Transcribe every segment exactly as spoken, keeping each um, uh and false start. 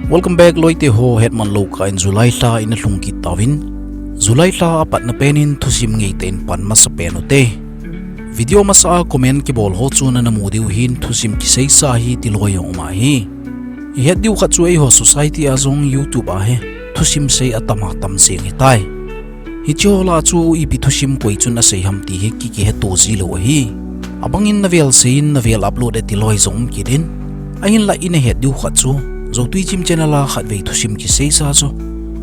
Welcome back loite ho, hetman lou kah in July lha ina lhung kit tauvin. July lha apatna pen in thusim ngeitah in pan masa pen ute. Video masa a comment kibol ho chun ana mu diu hin thusim kiseisa hi tiloi jong um ahi. Ihet diu khat chu eiho society a jong YouTube a hi thusim sei atama tam jeng hitai. Hiche ho lah chu ipi thusim koi chun asei ham ti hi ki kiheto ji lou ahi. Abang in navel sei in navel upload e tiloi jong um kit in. Ahinlah ina het diu khat chu, Jou Tui Chim channel a khatvei thusim kiseisa chu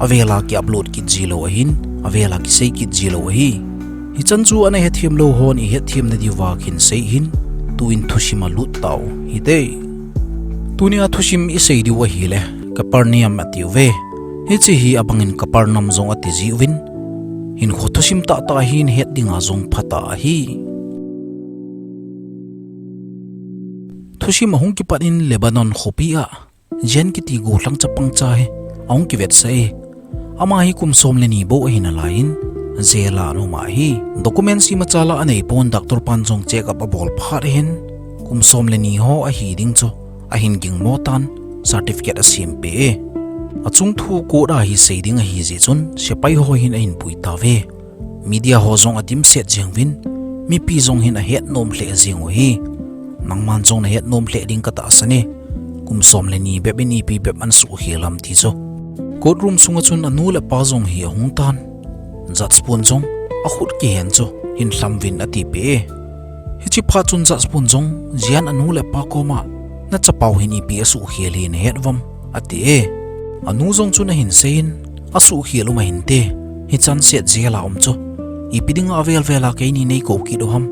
avel a ki upload kit ji lou ahin, avel a kisei kit ji lou ahi. Hichan chu ana hetthem lou hon ihetthem na diuva khin sei hin, tuin thusim a lut tau hite. Tunia thusim isei diu ahile, Capernaum atiuve. Hiche hi abang in Capernaum jong ati jiuvin, hinkho thusim tahtah hin het dinga jong phatah ahi. Thusim ahung kipat in Lebanon khopi a Jen kiti gollhang chapang cha hi ahung kivetsah e. Ama hi kum som le ni bou ahi nalai in, jail a ana um ahi. Document imacha la anei pon, doctor pan jong check up abol phat hin, kum som le ni ho ahi ding chu ahin gingmo tan, certificate asempeh e. Achung thu court a hi sei ding ahi jeh chun sepai ho hin ahin pui tauve. Media ho jong adimset jeng uvin, mipi jong hin ahet nom lheh jeng u hi. Nangman jong nahet nom lheh ding katahsan e. Kum som le ni bep in ipi bep ana suhkhel ham ti chu. Court room sunga chun anu le apa jong hi ahung tan. Judge pun jong akhut kihen chu hin lhamvin atipeh e. Hiche phat chun judge pun jong Jen anu le apa koma, nachapau hin ipi asuhkhel hi nahet uvam, ati e. Anu jong chun ahin sei in, asuhkhel um ahinte. Hichan set jail a um chu ipi dinga avel vel a keini neikou kit u ham,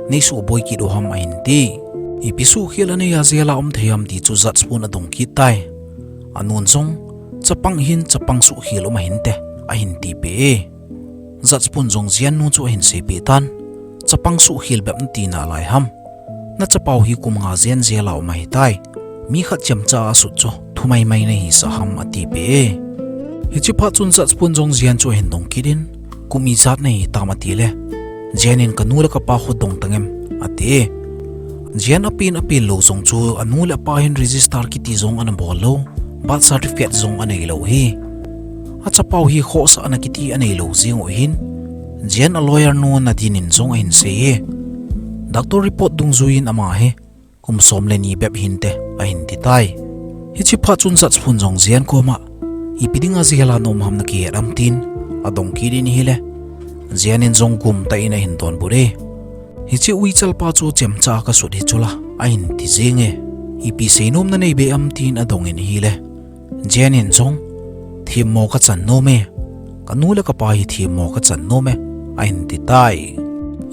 neisuhboi kit u ham ahin ti. Ipi suhkhel anei a jail a um thei ham ti chu judge pun adong kit tai. Anun jong, chapang hin chapang suhkhel um ahinte, ahin tipeh e. Judge pun jong Jen nu chu ahin seipeh tan. Chapang suhkhel bep nati nalai ham? Nachapau hi kum nga jen jail a um ahitai. Mi khat chemcha a asut chu thu maimai nahisah ham, atipeh e. Hiche phat chun judge pun jong Jen chu ahin dong kit in, kum ijat nahitam atile, Jen in kanu le kapa khu dong tangem, ati e. Jen apen apen lou jong chu anu le apa hin register kiti jong ana bol lou, birth certificate jong anei lou hi. Achapau hi khohsahna kiti anei lou jeng u hin, Jen a lawyer nu Nadine in jong ahin sei e. Doctor report dungjui in ama hi kum som le ni bep hinte, ahin ti tai. Hiche phat chun judge pun jong Jen koma, ipi dinga jail a naum ham nakihet am tin adong kit in ahile, Jen in jong gumtah in ahin donbut e. Hiche uichal pa chu chemcha a kasut hi chula, ahin ti jeng e. Ipi seinom nanei be am tin adong in ahile, Jen in jong, themmo kachan nom e, kanu le kapa hi themmo kachan nom e, ahin ti tai.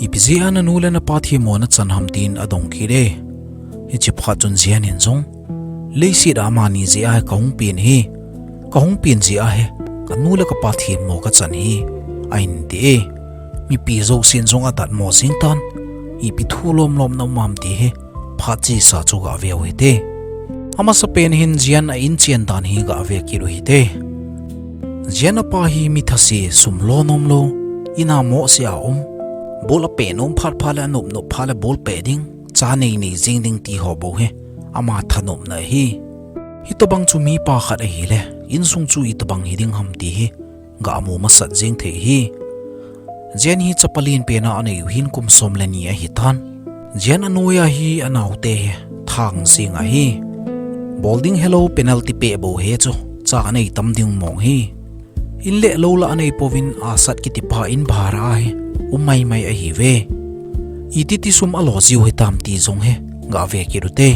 Ipi jeh a nanu le napa themmo nachan ham tin adong kit e. Hiche phat chun Jen in jong, leiset a amani jeh a hi kahung pen hi, kahung pen jeh a hi kanu le kapa themmo kachan hi, ahin ti e. Mipi jousen jong adatmo jeng tan, ipi thu lomlom naum am ti hi phat chesa chu gave u hite. Amasapen hin Jen a inchen dan hi gave kit u hite. Jen apa hi mi thase, sum lo nom lou, in a mohseh a um, bol apeh nom phat phat le anop nop phat le bol peh ding, cha nei nei jeng ding ti ho bou hi ama thanopna ahi. Hitobang chu mipa khat ahile, insung chu itobang hiding ham ti hi gamu masat jeng thei ahi. Jen hi chapa lenpen a anei u hin kum som le ni ahitan. Jen anoiya hi anaote hi thang jeng ahi. Bol ding helou, penalty peh bou hi chu cha anei tam ding mong hi. In le lou la anei pouvin, asat kitipa in bhara a hi um maimai ahiuve. Iti ti sum alo jiu hitam ti jong hi gave kit ute.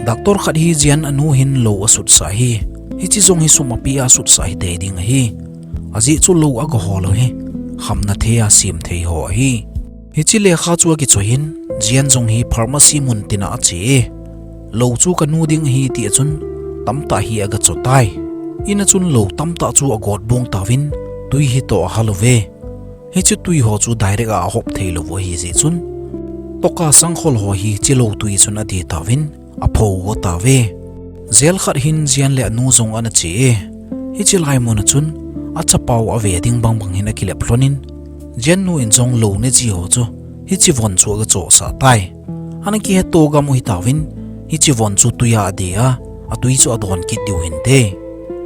Doctor khat hi Jen anu hin lou asutsah hi. Hiche jong hi sum apeh a asutsah hiding ahi. Ajeh chu lou agahol u hi khamna thei a sem thei ho ahi. Hiche lekha chu akichoi hin, Jen jong hi pharmacy mun tina ache e. Lou chu kanu ding ahi tia chun, tamtah hi agacho tai. In a chun lou tamtah chu agot bong tauvin, tui hi toh ahal uve. Hiche tui ho chu direct a ahop thei lou u ahi jeh chun, toka sangkhol ho hi hiche lou tui chun ade tauvin, apho go tauve. Jail khat hin Jen le anu jong ana che e. Hiche lai mun a chun, achapau ave ding bangbang hin akilep lhon in, Jen nu in jong lou neji ho chu hiche von chu agachohsah tai. Ana kihetto gam u hitauvin, hiche von chu tui a ade a, atui chu adon kit diu hinte.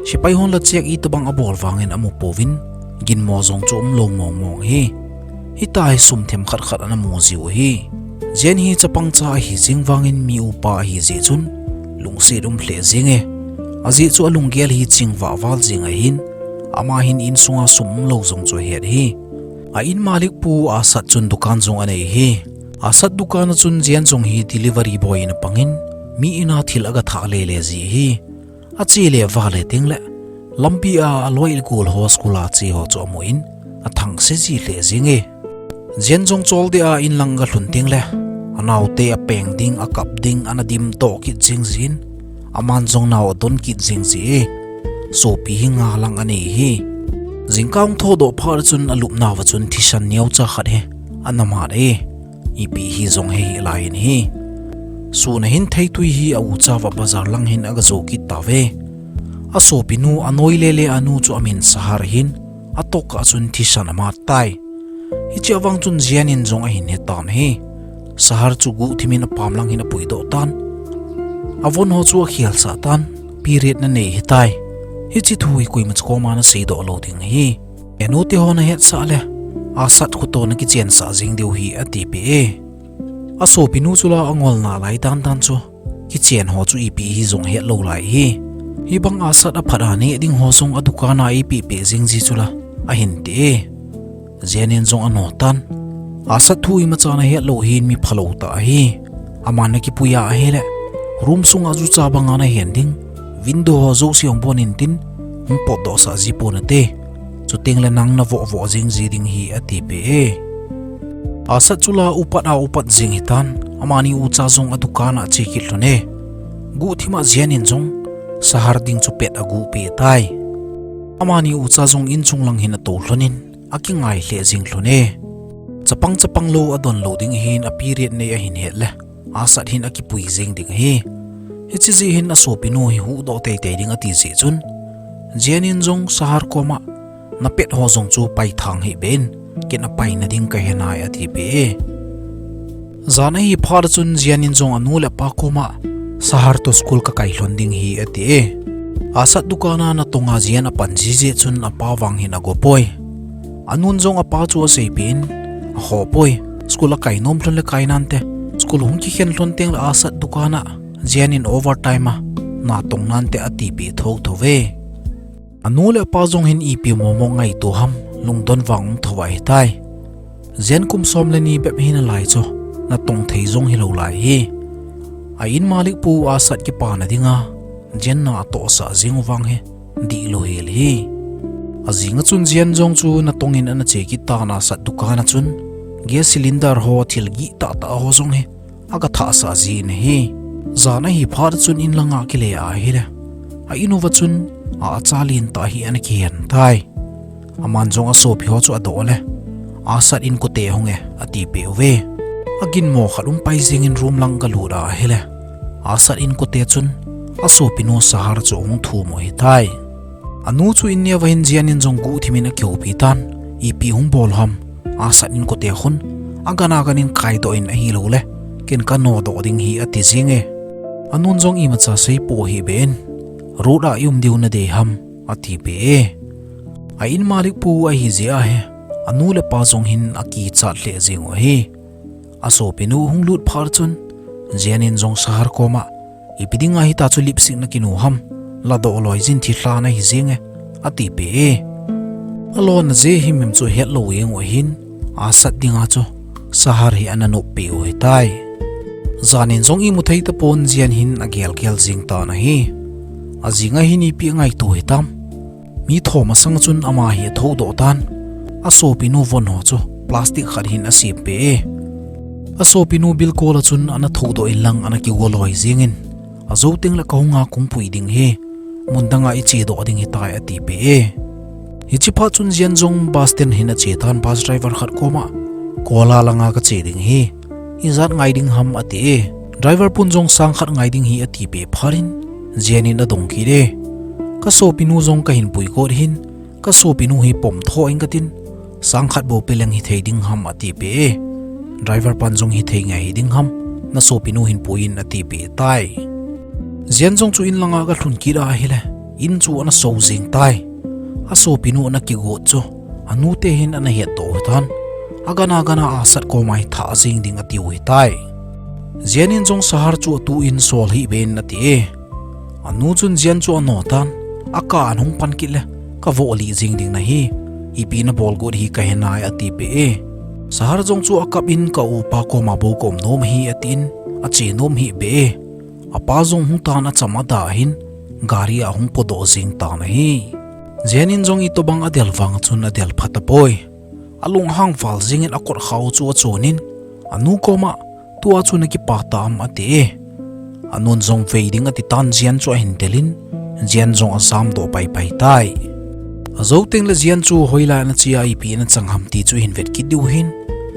Sepai hon la check itobang abol vangin amu pouvin, ginmo jong chu umlou mong mong hi. Hitia hi sum themkhat khat ana mu jiu hi. Jian hi chapang cha ahi jing vangin mi upa ahi jeh chun lungset um lheh jenge. Ajeh chu alunggel hi chingvah val jing ahin, ama hin insunga sum umlou jong chu ahet hi. A in malik pu Asad chun dukan jong anei hi. Asad dukan a chun Jian jong hi delivery boy in apangin, mi ina thil aga thah lele ji hi. Ache le vale tengle, lampi a aloi le gol ho school a che ho chu amun, athangse ji lheh jenge. Jian jong chol deh a in lang aga lhun tengle, anaote apeng ding, akap ding, ana dimto kit jing jin, aman jong nao adon kit jing ji e. Sopi hi nga lang anei hi. Jingkah thoudoh phat chun alupna uva chun thisan neocha khat hi ana mat e. Ipi hijong hi hilai in hi. Sun a hin theitui hi a ucha uva bazar lang hin aga jou kit tauve. Asopinu anoi lele anu chu amin Sahar hin, atoh kah chun thisan amat tai. Hichea vang chun Jian in jong ahin hetan hi. Sahar chu guhthim in apam lang hin apuidoh tan. Avon ho chu akhelsah tan. Period nanei hitai. Hiche thu hi koima cha koma naseidoh lou ding ahi. Enu te ho nahetsah le, Asad khoto nakichensah jing diu hi, atipeh e. Asopinu chu la angolna lai dandan chu, kichen ho chu ipi hijong hetlou lai hi. Hibang Asad aphat a neh ding ho jong adukan a eipeh peh jing ji chu la, ahin ti e. Jian in jong ano tan. Asad thu imacha nahetlou hin mi phalou tah ahi. Aman nakipui a ahile, room sunga jucha banga nahen ding, window ho jouse hung bon intin, hung potdoh sah ji ponate. Chuteng le nang navoh voh jing ji ding hi, atipeh e. Asad chu la upat a upat jing hitan, amani ucha jong adukan a che kit lhon e. Guhthim a Jian in jong, Sahar ding chu pet aguhpeh tai. Amani ucha jong inchung lang hin atou lhon in, akingai lheh jing lhon e. Chapang chapang lou adon lou ding hin a period nei ahin het le, Asad hin akipui jing ding ahi. Hiche jeh hin asopinu hi huhdoh teitei ding ati jeh chun, Jian in jong Sahar koma, napet ho jong chu paithang hih beh in, ken apaina ding kahe nai, atipeh e. Jan ahi phat chun Jian in jong anu le apa koma, Sahar toh school kakai lhon ding hi, ati e. Asad dukan a natong a Jian apan ji jeh chun apa vang hin ago poi. Anun jong apa chu aseipeh in, akhoh poi. School akai nom lhon le kai nante, school hung kikhen lhon teng le Asad dukan a Jian in overtime a natong nante, atipeh thotho ve. Anu le apa jong hin ipi momo ngaito ham, lungdon vang um tho ahitai. Jian kum som le ni bep hi nalai chu, natong thei jong hilou lai hi. A in malik pu Asad kipana dinga, Jian na atohsah jing u vang hi, dihlou hel hi. Ajing a chun Jian jong chu natong in ana che kit tan Asad dukan a chun, gas cylinder ho thil gih tah tah ho jong hi, aga thahsah ji in ahi. Jan ahi phat chun in langa kile ahile, a in uva chun, a, acha lentah hi ana kihen tai. Aman jong asopi ho chu adoh le, Asad in kote hung e, atipeh uve. Aginmo khat um pai jing in room lang aga lut ahile, Asad in kote chun, asopinu Sahar chu ahung thum u ahitai. Anu chu in neo a hin Jian in jong guhthim in akihoupi tan, ipi hung bol ham, Asad in kote khun, agan agan in kaidoh in ahilou le, ken kanodoh ding hi, ati jing e. Anun jong imacha seipoh hih beh in, road a i um diu nadei ham, atipeh e. A in malik pu ahi jeh ahi, anu le apa jong hin akichat lheh jing u ahi. Asopinu hung lut phat chun, Jian in jong Sahar koma, ipi dinga hitia chu lipstick nakinu ham, ladoh loi jin thilha nahi jing e, atipeh e. Alona jeh himhim chu hetlou jeng u ahin, Asad dinga chu, Sahar hi ana noppeh u ahitai. Jan in jong imu thei tapon Jian hin agel gel jing tan ahi. Ajing a hin ipi angaito hitam. Mi thom masang chun ama hi athoudoh tan. Asopinu von ho chu plastic khat hin asempeh e. Asopinu bilkol a chun ana thoudoh in lang ana kigo loi jing in. Ajou teng le kahung a kahung pui ding hi. Mun dang a ichedoh ding ahitai atipeh e. Hiche phat chun Jian jong bus stand hin ache tan bus driver khat koma. Kola langa kache ding hi. Ijat ngai ding ham ati e. Driver pun jong sang khat ngai ding hi atipeh phat in, Jian in adong kit e. Kasopinu jong kahin pui got hin, kasopinu hi pom tho ing katin, sang khat bou peleng hithei ding ham atipeh e. Driver pan jong hithei ngai hiding ham, nasopinu hin pui in atipeh tai. Jian jong chu in langa aga lhun kit ahile, in chu ana so jing tai. Asopinu ana kigot chu, anute hin ana hetdoh u hitan. Agana gana asat koma hi thah jing ding atiu hitai. Jian in jong Sahar chu atu in sol hih be in ati e. Anu chun Jian chu anotan, akah a hung pan kit le, kavoh lih jing ding nahi. Ipi nabol got hi kahe nai atipeh e. Sahar jong chu akap in ka upa koma bou kaum nom ahi atin, ache nom hih be e. Apa jong hung tan acham ada ahin, gari a hung podoh jing tan ahi. Jian in jong itobang adel vang chun adel phatapoi. Alunghang val jingin akotkhao chu achonin, anu koma, tua chu nakipah tam ati e. Anun jong vei ding atitan Jian chu ahin delin, Jian jong ajamdoh paipai tai. Ajo tengle Jian chu hoilai ana che a ipi ana chang ham ti chu ahin vet kit diu hin.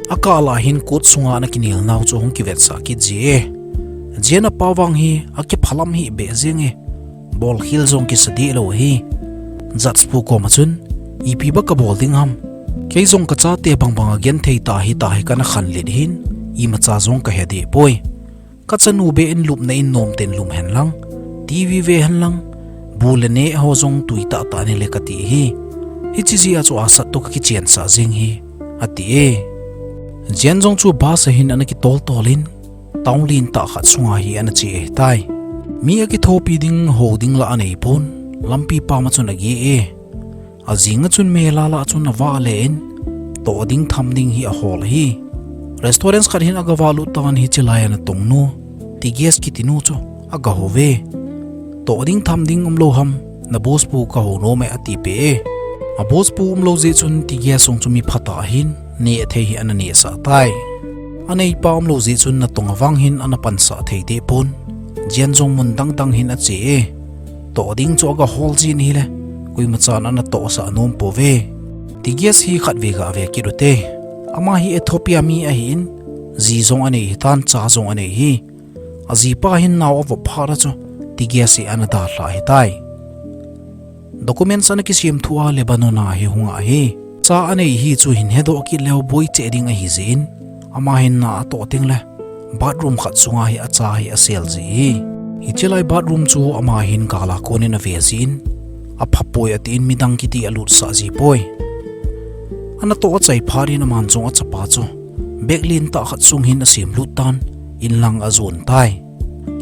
Akah lah hin kot sunga ana kinel nau chu ahung kivetsah kit ji e. Jian apa vang hi akiphalam hih beh jing e. Bolkhel jong kisa deh lou ahi. Judge pu koma chun, ipi ba kabol ding ham. Kei jong kachate bangbang agenthei ta hita hi kana khanlet hin, imacha jong kahe deh poi. Kachanu beh in lupna in nomten lum hen lang, TV ve hen lang, bu le neh ho jong tui tahtah nile kati ahi. Hiche jeh a chu asat toh kakichensah jing hi, ati e. Jian jong chu bus a hin ana kitoltolin, town lentah khat sunga hi ana che ahitai. Mi akithopi ding ho ding lah aneipon, lampi pama chun age e. Ajinga chun mela lah chun avah le in, toh ding tham ding hi ahol ahi. Restaurant khat hin agavahlut tan hiche lai a natongnu, Tiges kitinu chu agahouve. Toh ding tham ding umlou ham, na boss pu kahou nom e atipeh e. A boss pu umlou jeh chun Tiges jong chu mi phatah ahin, nehthei hi ana nehsah tai. Aneipa umlou jeh chun natong avang hin ana pansah thei deh pon. Jian jong mun dangdang hin ache e. Toh ding chu agahol jin ahile, koimachan ana tohsah nom pouve. Tiges hi khatvei gave kit ute. Ama hi Ethiopia mi ahin, ji jong anei hitan cha jong anei hi. Ajipa hin nao avop phat a chu, Tiges hi ana dalha ahitai. Documents ana kisem thua Lebanon a hi hung ahi. Cha anei hi chu hin hedoh kit leu boi cheh ding ahi jeh in, ama hin na atoh tengle, bathroom khat sunga hi acha hi asel ji hi. Hiche lai bathroom chu ama hin gal a konin ave jin, aphapoi atin midang kiti alutsah ji poi. Anatoh achai phat in aman jong achapa chu, bag lentah khat sung hin asemlut tan, in lang ajon tai.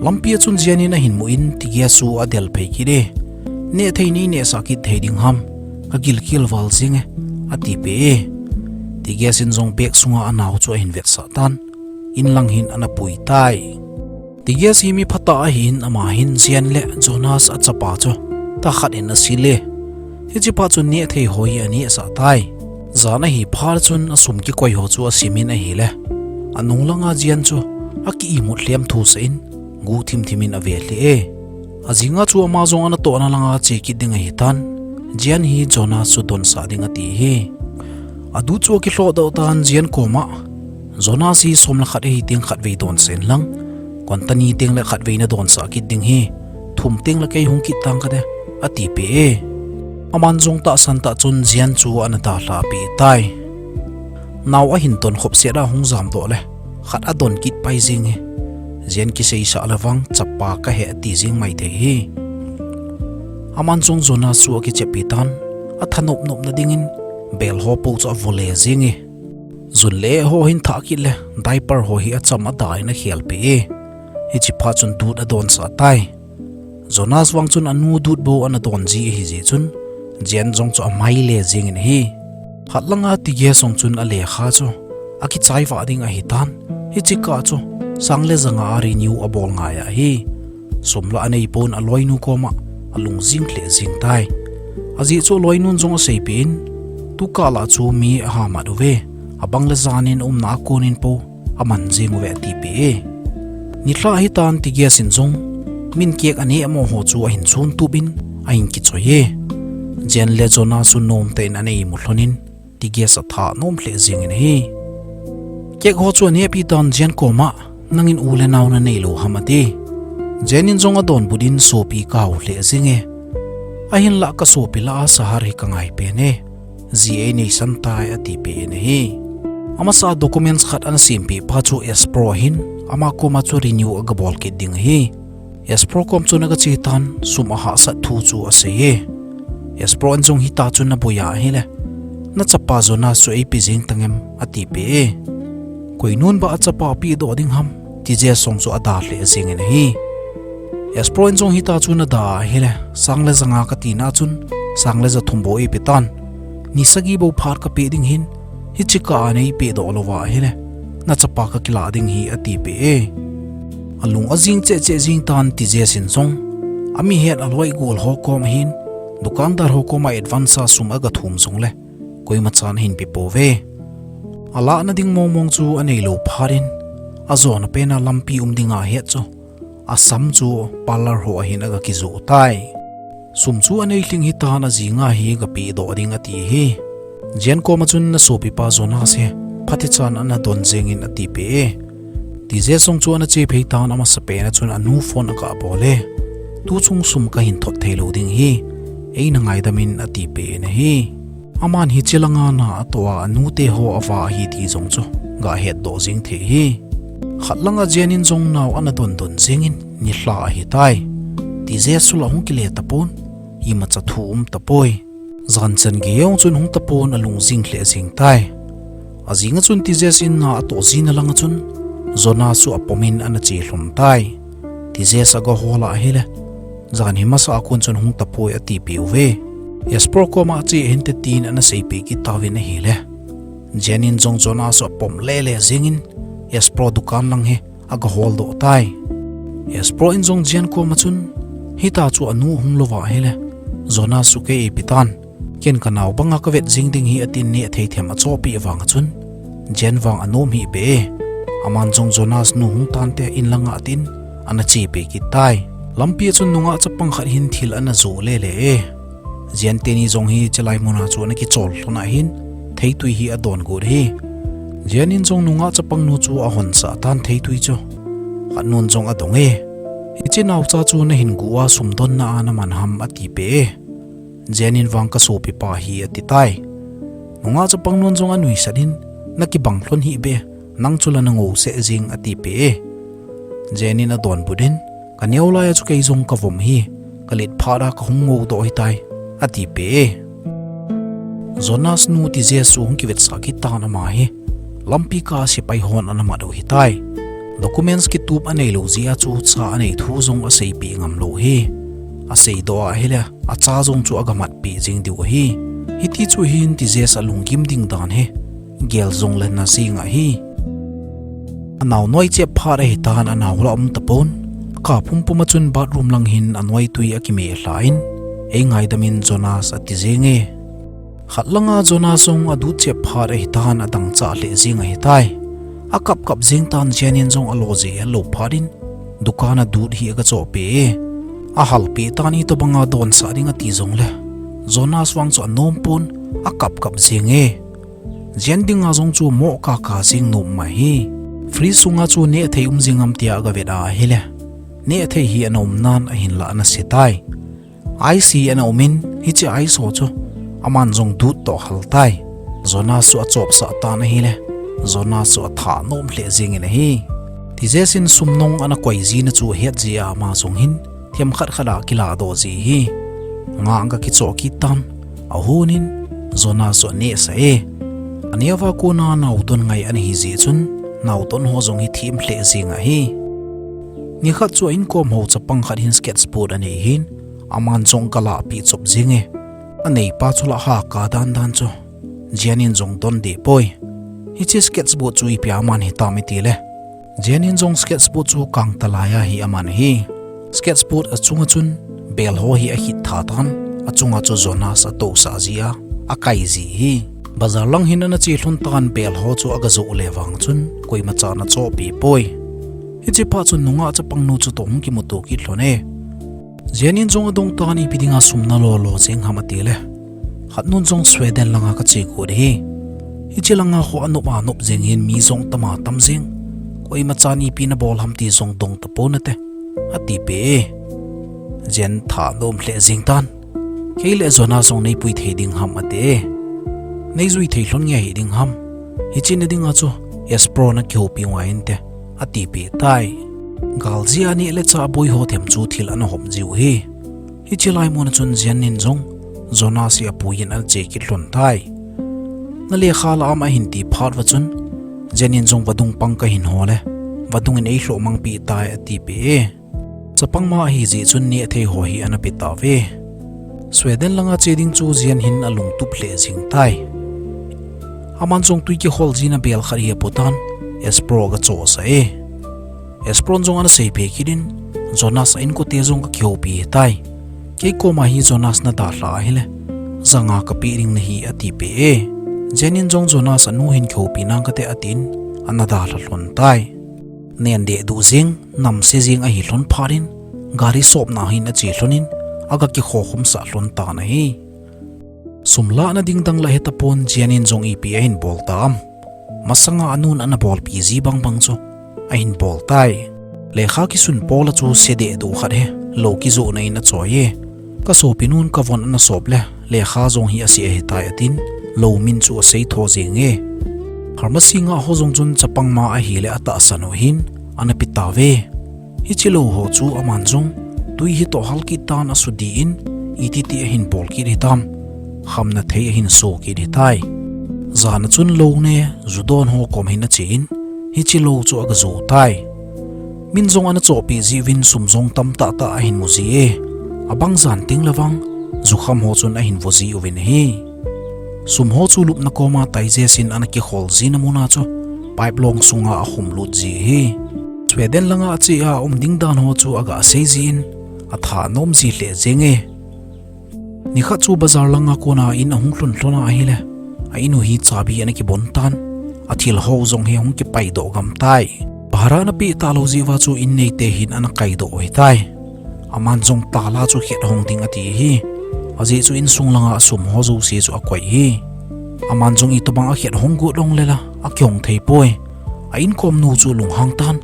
Lampi a chun Jian in ahin mu in Tiges chu adel phei kit e. Nehthei nei nehsah kit thei ding ham, kagilkel val jing e, atipeh e. Tiges in jong bag sunga anao chu ahin vetsah tan, in lang hin ana pui tai. Tiges hi mi phatah ahin ama hin Jian le Jonas achapa chu, tah khat in asil e. Hiche phat chun nehthei ho hi anehsah tai. Jan ahi phat chun asum kikoi ho chu asimin ahile, anung langa Jian chu aki imut lhem thusah in, guhthim thim in ave lheh e. Ajinga chu ama jong anatohna langa che kit ding ahitan, Jian hi Jonas chu donsah ding ati hi. Adu chu akilhohdoh tan Jian koma, Jonas hi som le khat ahi teng khatvei donsah in lang, kontani tengle khatvei nadonsah kit ding hi, thum tengle kei hung kit tang kate, atipeh e. Aman jong tahsan tah chun Jian chu ana dalhapeh tai. Nao ahin don khop set a hung jamdoh le, khat adon kit pai jing hi. Jian kiseisah le vang chapa kahe ati jing maithei hi. Aman jong Jonas chu akichep hitan, athanop nopna dingin, bel ho pou chu avole jing hi. Jun le ho hin thah kit le, diaper ho hi acham ada in akhelpeh e. Hiche phat chun dut adonsah tai. Jonas vang chun anu dut bou ana don ji ahi jeh chun, Jian jong chu amaile jingin ahi. Khat langa Tiges jong chun alekha chu, akichai vah ding ahitan, hiche kah chu, sang le ja nga a renew abol ngai ahi. Sum lah aneipon aloinu koma, alung jing lheh jing tai. Ajeh chu aloinun jong aseipeh in, tukah lah chu mi ahamat uve, abang le janin umna a konin pou, aman jing uve atipeh e. Nilhah hitan Tiges in jong, min cake aneh mo ho chu ahin chontup in, ahin kichoi e. Jian le Jonas chu nomtah in ana imu lhonin, Tiges atha nom lheh jingin ahi. Cake ho chu anehpeh tan Jian koma, nangin u le nao nanei lou ham ati. Jian in jong adonbut in sopi kahao lheh jing e. Ahinlah kasopi lah a Sahar hi kangai pen e. Ji eineisan tai atipeh in ahi. Amasa documents khat ana sempeh pa chu Espro ahin, ama koma chu renew agabol kit ding ahi. Espro kom chun aga che tan, sum ahahsat thu chu asei e. Espro in jong hita chun aboi a ahile, "Nachapa Jonas chu eipe jeng tangem?" atipeh e. Koinun ba achapa apeh doh ding ham, ti Jess jong chu ada lheh jengin ahi. Espro in jong hita chun ada ahile, sang le ja nga kati na chun, sang le ja thum bou eipe tan. Ni sagi bou phat kapeh ding hin, hiche kah a neipeh doh louva ahile, nachapa kakilah ding ahi, atipeh e. Alung ajing cheh cheh jing tan, ti Jess in jong, ami het aloi gol ho kom ahin, dukandar ho koma advance a sum aga thum jongle, koima chan ahin pe pouve. Alah na ding mong mong chu anei lou phat in, ajona pen a lampi um ding ahet chu, asam chu parlour ho ahin aga kijoh tai. Sum chu anei lhing hitan, ajing a hi aga pe doh ding ati ahi. Jen koma chun, "Nasopipa Jonas hi phatechan ana don jengin," atipeh e. Ti Jess jong chu ana che phei tan, amasapen a chun anu phone aga bol e. "Tuchung sum kahin thot thei lou ding ahi, eina ngaidam in," atipeh in ahi. Aman hiche langa na atoh a, anute ho ava ahi ti jong chu ga het doh jeng thei ahi. Khat langa Jen in jong nao ana don don jengin, nilhah ahitai. Ti Jess chu la hung kile tapon, imacha thu um tapoi. Jan chan gei jong chun hung tapon, alung jing lheh jeng tai. Ajing a chun ti Jess in na atoh jing na langa chun, Jonas chu apom in ana che lhon tai. Ti Jess aga hol a ahile, "Jan hi masa a kon chun hung tapoi," atipeh uve. "Espro koma che hinte," tin ana seipeh kit tauvin ahile, Jen in jong Jonas chu apom lele jengin, Espro dukan lang hi aga hol doh tai. Espro in jong Jen koma chun, "Hita chu anu hung louva ahile, Jonas chu kei eipe tan. Ken kanao banga kavet jing ding ahi," atin, neh thei them achohpeh vanga chun, Jen vang anom hih beh e. Aman jong Jonas nu hung tante in langa tin, ana chepe kit tai. Lampi a chun nungah chapang khat hin thil ana joh lele e. Jen teni jong hi chelai muna chu ana kichol lhon ahin, theitui hi adon got ahi. Jen in jong nungah chapang nu chu ahonsah tan theitui chu. Khat nun jong adong e. "Hiche naocha chu nahin gu a sum donna a naman ham?" atipeh e. Jen in vang, "Kasopipa ahi," ati tai. Nungah chapang nun jong anuisat in, "Nakibang lhon hih beh, nang chu la nangou seh jeng," atipeh e. Jen in adonbut in, "Kaneo lai a chu kei jong kavom ahi, kalet phat a kahung ngou doh ahitai," atipeh e. Jonas nu ti Jess chu hung kivetsah kit tan, ama hi lampi kah a sepai hon ana mat u ahitai. Documents kitup anei lou jeh a chu cha anei thu jong aseipeh ngam lou ahi. Asei doh a ahile, acha jong chu aga matpeh jeng diu ahi. Hiti chu hin ti Jess alunggim ding dan hi gel jongle na jeng ahi. Anao noi chep phat ahitan, anao la um tapon. Kah pumpum a chun bathroom lang hin anoitui akimeh lhan, "Ei ngaidam in Jonas," ati jeng e. Khat langa Jonas jong adut chep phat ahitan, adangchah lheh jeng ahitai. Akap kap jeng tan, Jen in jong alo jeh lou phat in, dukan a dut hi aga chohpeh e. Ahalpeh tan, itobanga donsah ding ati jongle, Jonas vang chu anom pon, akap kap jeng e. Jen dinga jong chu moh kaka jeng nom mai ahi. Fridge sunga chu neh thei um jing am tia aga vet a ahile, neh thei hi ana um nan ahinlah ana se tai. Ice hi ana um in, hiche ice ho chu aman jong dut toh ahal tai. Jonas chu achopsah tan ahile, Jonas chu athanom lheh jengin ahi. Ti Jess in sum nung ana koi jina chu ahet jeh a ama jong hin themkhat khat a kiladoh ji ahi. Nga aga kichoh kit tan, ahon in Jonas chu anehsah e. Aneo a kona naodon ngai ana hi jeh chun, naodon ho jong hi them lheh jeng ahi. Nikhat chu a inkom ho chapang khat hin sketchbook anei hin, aman jong aga lahpeh chop jeng e. Aneipa chu la haka dan dan chu Jen in jong don deh poi. Hiche sketchbook chu ipi a aman hitam itile, Jen in jong sketchbook chu kangtalai a hi aman ahi. Sketchbook achunga chun bel ho hi ahit tha tan, achunga chu Jonas atousah jeh a akai ji ahi. Bazar lang hin ana che lhon tan, bel ho chu aga joh le vang chun koima chan achohpeh poi. Hiche phat chun nungah chapang nu chu toh hung kimuto kit lhon e. Jen in jong adong tan, ipi dinga sum nalo lo jeng ham atile, khat nun jong Sweden langa kache got ahi. Hiche langa ho anop anop jeng hin mi jong tam atam jeng. Koima chan ipi nabol ham ti jong dong tapon nate, atipeh e. Jen thanom lheh jeng tan. Kei le Jonas jong neipui thei ding ham ati e. Neijui thei lhon nge hiding ham. Hiche na dinga chu Espro nakihoupi ngai inte, atipeh tai. Gal jeh a neh le chah boi ho them chu thil ana hop jiu hi. Hiche lai mun a chun Jian in jong Jonas hi apuiyin ana che kit lhon tai. Na lekha la am ahin ti phat uva chun, Jian in jong vadung pang kahin ho le, vadung in eilhoh mang pi tai ati peh e. Chapang ma ahi jeh chun neh thei ho hi ana pe tauve. Sweden langa che ding chu Jian hin alungtup lheh jing tai. Aman jong tui kihol jina bel khat hi apo tan, Espro aga chohsah e. Espron jong ana seipeh kit in, Jonas a inkote jong kakihoupi tai. Kei koma hi Jonas nadalhah ahile, janga kapeh ding nahi ati peh e. Jian in jong Jonas anu hin kihoupi nang kate atin, ana dalha lhon tai. Nen dehduh jing, namse jing ahi lhon phat in, gari sopna hin ache lhon in, aga kikhokhomsah lhon tan ahi. Sum lahna ding dang la hetapon, Jian in jong ipi ahin bol tam. Masanga anun ana bolpi ji bangbang chu ahin bol tai. Lekha kisun pola chu se dehduh khat hi lou kijohna in achoi e. Kasopinun kavon ana sop le, lekha jong hi ase ahitai atin, lou min chu asei tho jeng e. Pharmacy ngah ho jong chun chapang ma ahile atahsan u hin ana pe tauve. Hiche lou ho chu aman jong tui hitoh hal kit tan asudih in, ititi ahin bol kit hitam, khamna thei ahin so kit hitai. Jan a chun lou ne ju don ho kom hin ache in, hiche lou chu aga ju tai. Min jong ana chohpeh jiuvin sum jong tamtah tah ahin mu ji e. Abang jan teng le vang, jukham ho chun ahin vo jiuvin ahi. Sum ho chu lupna koma Taizes in ana kikhol jina muna chu pipe long sunga akhum lut ji ahi. Sweden langa ache a um ding dan ho chu aga sei jin, atha nom ji lheh jeng e. Nikhat chu bazar langa kona in ahung lhun lhon ahile, a in u hi chabi ana kibon tan, athil ho jong hi ahung kipaidoh gam tai. Bhara ana peh talou jeh uva chu in neite hin ana kaidoh u hitai. Aman jong tala chu khet hong ding ati hi. Ajeh chu insung langa asum ho jouse chu akoi hi. Aman jong itobang akhet hong got lhon le la, akihong thei poi. A inkom nu chu lunghang tan,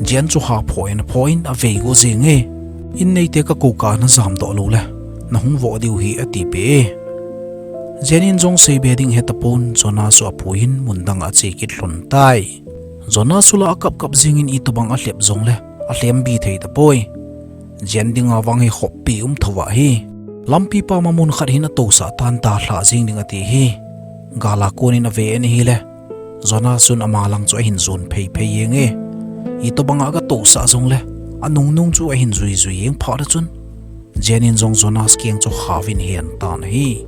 Jian chu hapho in apho in avei got jeng e. In neite kakou kah a najamdoh lou le, nahung voh diu hi ati peh e. Jian in jong seibe ding hetapon, Jonas chu apuiyin mun dang a ache kit lhon tai. Jonas chu la akap kap jeng in itobang alhep jong le, alhembi thei tapoi. Jian dinga vang hi khoppi um thou ahi. Lampi pama mun khat hin atousah tan, dalhah jeng ding ati hi. Gal a kon in ave in ahile, Jonas chun ama lang chu ahin jon phei phei jeng e. Itobanga aga tousah jong le, anung nung chu ahin jui jui jeng phat a chun, Jian in jong Jonas keng chu khaovin ahen tan ahi.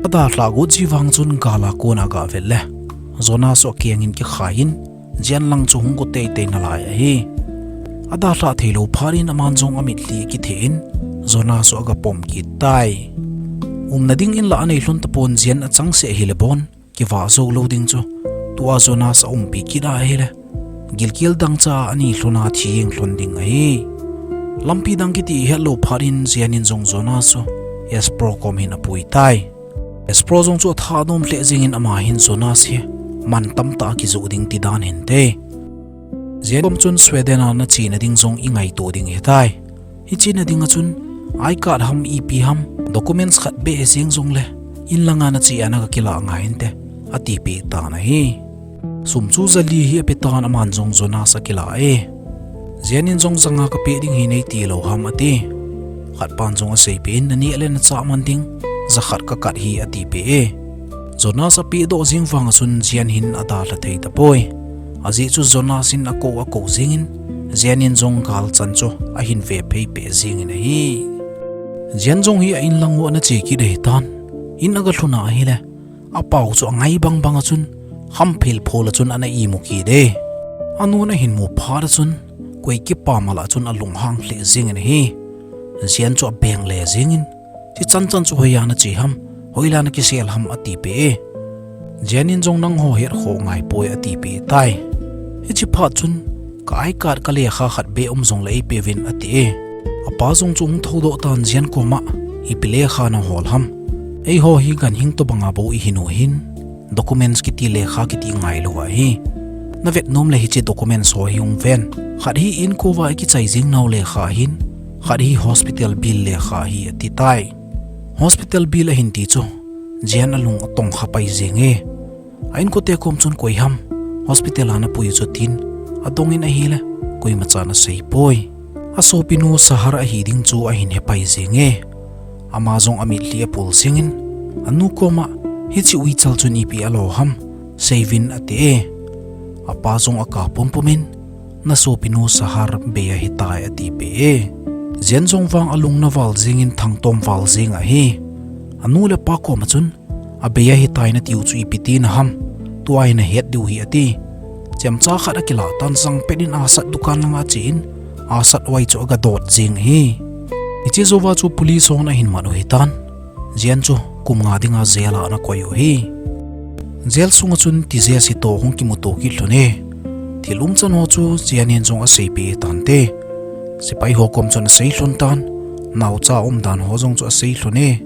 Adalhah got ji vang chun gal a kon aga vet le, Jonas chu akeng in kikhai in, Jian lang chu hung got teitei nalai ahi. Adalhah theilou phat in aman jong amitlhi akithe in, Jonas chu aga pom kit tai. Umna ding in la anei lhon tapon, Jian achangseh hile bon kivah jou lou ding chu, tua Jonas aumpi kit ahile, gilkel dangchah a ani lhon a thi jeng lhon ding ahi. Lampi dang kiti ihet lou phat in Jian in jong Jonas chu Espro kom hin apui tai. Espro jong chu atha nom lheh jeng in ama hin Jonas hi man tamtah a kijoh ding ti dan hinte. Jian kom chun Sweden a ana chena ding jong ingaito ding ahitai. Hichena dinga chun, I card ham ipi ham, documents khat beh jeng jong le, in langa nache a naga kilah ngai inte, atipeh tan ahi. Sum chu jali hi ape tan aman jong Jonas akilah e. Jian in jong janga kapeh ding hi neiti lou ham ati. Khat pan jong aseipeh in, naneh le nachah man ding, jakhat kakat hi atipeh e. Jonas apehdoh jeng vang a chun Jian hin adalha thei tapoi. Ajeh chu Jonas in akou akou jeng in, Jian in jong galchan chu ahin ve phei peh jeng in ahi. Jian jong hi a in lang u ana che kit ahitan. In aga lhun ahile, apau chu angai bang bang a chun, khamphel phol a chun ana imu kit e. Anun ahin mu phat a chun, koi kipah mala chun alunghang lheh jeng in ahi. Jian chu abeng le jeng in, Chichan chan chu hoiya nache ham, hoilai a nakisel ham atipeh e. Jian in jong nangho het khoh ngai poi atipeh tai. Hiche phat chun, ka I card ka lekha khat beh um jongle eipeuvin ati e. Apa jong chu hung thoudoh tan Jian koma, ipi lekha nahol ham. Eiho hi ganhing tobanga bou ihin u hin, documents kiti lekha kiti ngailou ahi. Navet nom le hiche documents ho hi hung ven. Khat hi inkoa ikichai jing nau lekha ahin, khat hi hospital bill lekha ahi ati tai. Hospital bill ahin ti chu, Jian alung atongkha pai jeng e. A inkote kom chun koi ham, hospital a napui u chu tin, adong in ahile, koima chan asei poi. Asopinu Sahar ahi ding chu ahin hepai jing e. Ama jong amitlhi apul jingin, anu koma, hiche uichal chun ipi alo ham, seivin ati e. Apa jong aka pumpumin, nasopinu Sahar bei ahitai ati peh e. Jian jong vang alung naval jingin thangtom val jing ahi. Anu le apa koma chun, abei ahitai natiu chu ipi tina ham, tua hi nahet diu hi ati. Chemcha khat akilah tan sangpet in asat dukan langa achen, asat uva chu aga dot jing ahi. Hiche jouva chu police hon ahin man u hitan. Jian chu kum nga dinga jail a ana koi u ahi. Jail sunga chun tijat hitoh hung kimuto kit lhon e. Thil umchan ho chu Jian in jong aseipeh tante. Sepai ho kom chun asei lhon tan. Naocha umdan ho jong chu asei lhon e.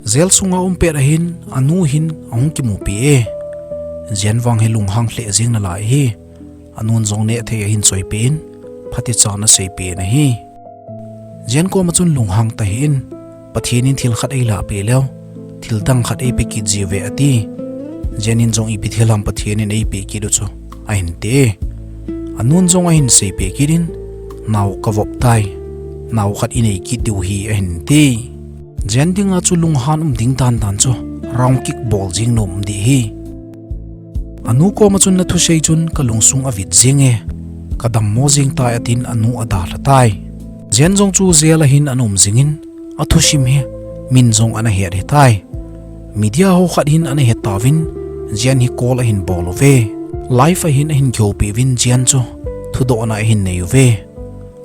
Jail sunga um pet ahin, anu hin ahung kimupi e. Jian vang hi lunghang lheh jing nalai ahi. Anun jong neh thei ahin choipeh in, phatechan aseipeh in ahi. Jian koma chun lunghang tahih in, Pathen in thil khat eilah peh leu, thil dang khat eipe kit jiuve ati. Jian in jong ipi thil ham Pathen in eipeh kit u chu, ahin ti. Anun jong ahin seipeh kit in, nao kavop tai, nao khat inei kit diu hi ahin ti. Jian dinga chu lunghan um ding dandan chu, round kick bol jing nom ding ahi. Anu koma chun nathusei chun kalungsung avit jing e, kadammo jing tai atin anu adalha tai. Jian jong chu jail a hin ana um jingin, athusim hi min jong ana het hitai. Media ho khat hin ana het tauvin, Jian hi call ahin bol uve. Live a hin ahin kihoupi uvin Jian chu thudohna ahin nei uve.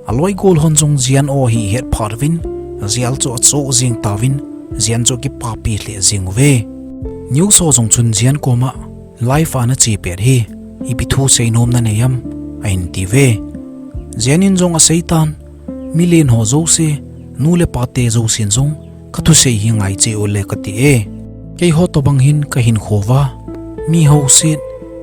Aloi gol hon jong Jian o hi het phat uvin, jail chu achoh jing tauvin, Jian chu akipapi lheh jing uve. News ho jong chun Jian koma, live a nache pet hi, ipi thu seinom nanei ham, ahin tiuve. Jian in jong aseitan, milen ho jouse, nu le pate jousen jong, kathusei hi ngaiche ule kati e. Keiho tobang hin kahinkho uva, mi houset,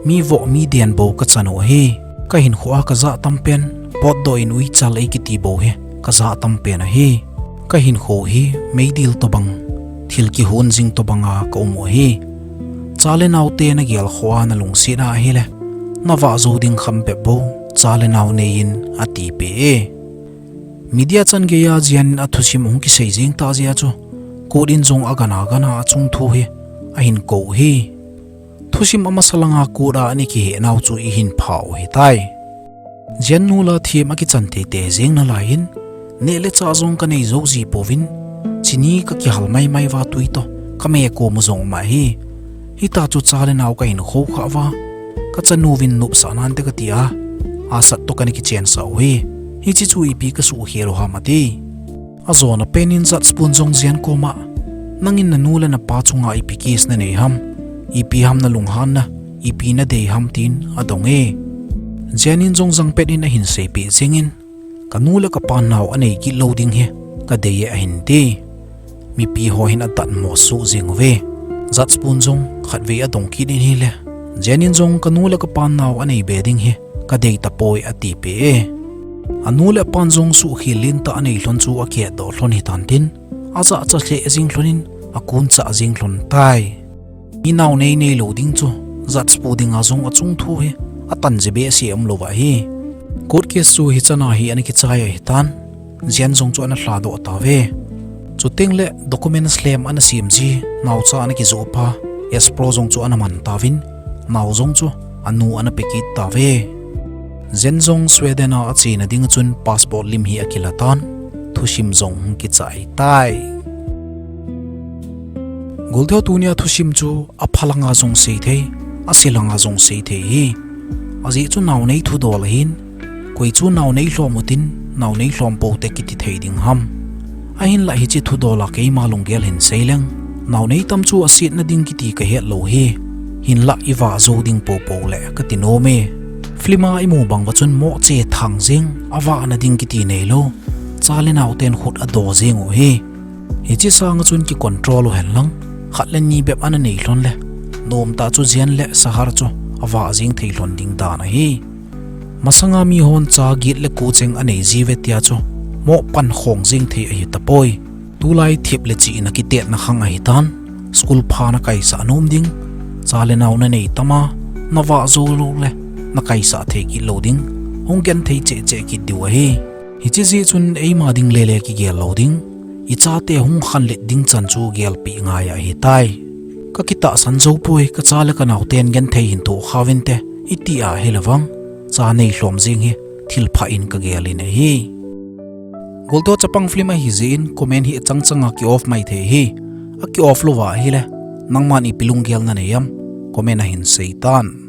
mi voh, mi den bou kachan u ahi. Kahinkho a kajah tampen, potdoh in uichal eikiti bou hi, kajah tampen ahi. Kahinkho hi meidil tobang, thil kihon jing tobanga kaum u ahi. Cha le naote nagelkhoh a nalungset a ahile, navah jou ding kham bep bou, cha le nao neiyin atipeh e. Media chan geiya Jian in athusim ahung kisei jeng tah jeh a chu, court in jong agana gana achung thu hi ahin kou u ahi. Thusim amasa langa court a ana kiheh nau chu ihin phah u ahitai. Jian nu la thim akichan teitei jeng nalaiyin, neh le chah jong kanei jou jipouvin, chini kakihal maimai uva twi toh, kamekom u jong um ahi. Hita chu cha le nao kahin khoukhah uva, kachanu vin nopsah nante katia, asat toh kana kichensah u ahi. Hiche chu ipi kasuhkhel u ham ati. Ajona penin judge pun jong Jian koma, nangin nanu le napa chunga ipi case nanei ham, ipi ham nalunghanna, ipi nadei ham tin adong e. Jian in jong jangpet in ahin seipeh jengin, kanu le kapa nao anei kit lou ding hi kadei e ahin ti. Mipi ho hin adatmo suh jeng uve. Judge pun jong khatvei adong kit in ahile, Jian in jong kanu le kapa nao anei be ding hi kadei tapoi atipeh e. Anu le apan jong suhkhel lentah anei lhon chu akihetdoh lhon hitan tin, ajahcha lheh jeng lhonin akonchah jeng lhon tai. Mi naonei neilou ding chu judge pu dinga jong achung thu hi atan jeh behseh umlou ahi. Court case chu hichan a hi ana kichai ahitan, Jian jong chu ana lhadoh tauve. Chutengle documents lhem ana sem ji, naocha ana kijoh pa, Espro jong chu ana man tauvin, nao jong chu anu ana pe kit tauve. Jian jong Sweden a achena dinga chun passport lim hi akila tan, thusim jong hung kichai tai. Golteo, tunia thusim chu apha langa jong seithei, ase langa jong seithei ahi. Ajeh chu naonei thudol ahin, koi chu naonei lhom utin, naonei lhom poute kiti thei ding ham. Ahinlah hiche thudola keima lunggel hin seileng, naonei tam chu asetna ding kiti kahet lou ahi. Hinlah ivah jou ding poupou le kati nom e. Film a imu bang uva chun mohche thang jeng, avahna ding kiti neilou, cha le naoten khut ado jeng u ahi. Hiche sanga chun kicontrol u henlang, khat le ni bep ana nei lhon le, nomtah chu Jian le Sahar chu avah jeng thei lhon ding dan ahi. Masanga mihon cha get le ko cheng anei jiuve tia chu, moh pankhong jeng thei ahitapoi. Tulai thip le chihna kitetna khang ahitan, school pha nakaisah nom ding, cha le nao nanei tama, navah jou loule nakaisah thei kit lou ding, hung genthei cheh cheh kit diu ahi. Hiche jeh chun eima ding lele kigel lou ding, ichate hung khanlet ding chan chu gelpeh ngai ahitai. Ka kitahsan jou poi, ka cha le ka naoten genthei hin toh kha uvinte, iti ahile vang, cha nei lhom jeng hi thil pha in ka gel in ahi. Golto chapang film ahi jeh in comment hi achang chang a ki off mai thei ahi. A ki off lou va ahile, nangman ipi lunggel na nei am, comment a hin sei tan.